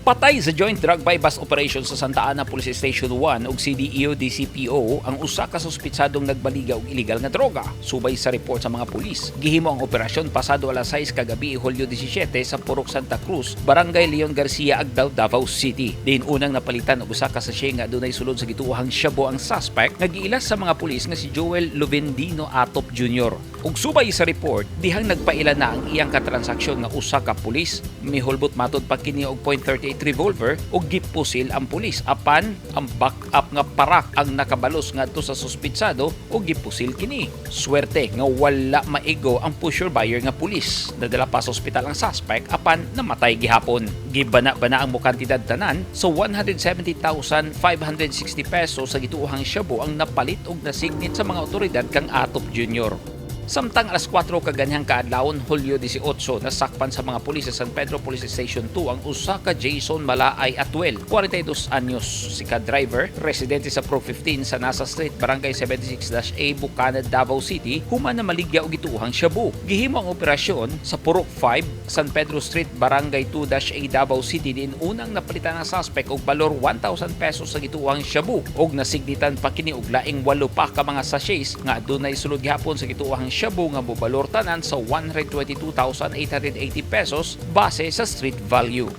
Patay sa joint drug buy bust operation sa Santa Ana Police Station 1 ug CDEO DCPO ang usa ka suspitsadong nagbaligya og illegal nga droga. Subay sa report sa mga pulis, gihimo ang operasyon pasado alas 6 kagabi, Hulyo 17, sa Purok Santa Cruz, Barangay Leon Garcia, Agdao, Davao City. Diin unang napalitan og usa ka sachet nga adunay sulod sa gituohang shabu ang suspect nga giilas sa mga pulis nga si Joel Lovendino Atop Jr. Ug subay sa report, dihang nagpaila na ang iyang katransaksyon nga usa ka pulis. Mihulbot matod pa kini og .38 revolver ug gipusil ang pulis, apan ang backup nga parak ang nakabalos ngadto sa suspitsado ug gipusil kini. Swerte nga wala maigo ang pusher buyer nga pulis. Nadala pa sa ospital ang suspect apan namatay gihapon. Gibana-bana ang mokantidad tanan sa 170,560 pesos sa gituohang shabu ang napalit og nasignit sa mga otoridad kang Atop Jr. Samtang alas 4 kaganhang kaadlawon, Hulyo 18, nasakpan sa mga pulis sa San Pedro Police Station 2 ang usa ka Jason Malaay Atuel, 42 anyos, si ka driver, residente sa Pro 15 sa Nasa Street, Barangay 76-A, Bucana, Davao City, human na maligya og gituohang shabu. Gihimo ang operasyon sa Purok 5, San Pedro Street, Barangay 2-A, Davao City, diin unang napalitan ang suspect og balor 1,000 pesos sa gituohang shabu og nasignitan pa kini og laing walo pa ka mga sachets nga adunay sulod gihapon sa gituohang shabu nga mobalor tanan sa 122,880 pesos base sa street value.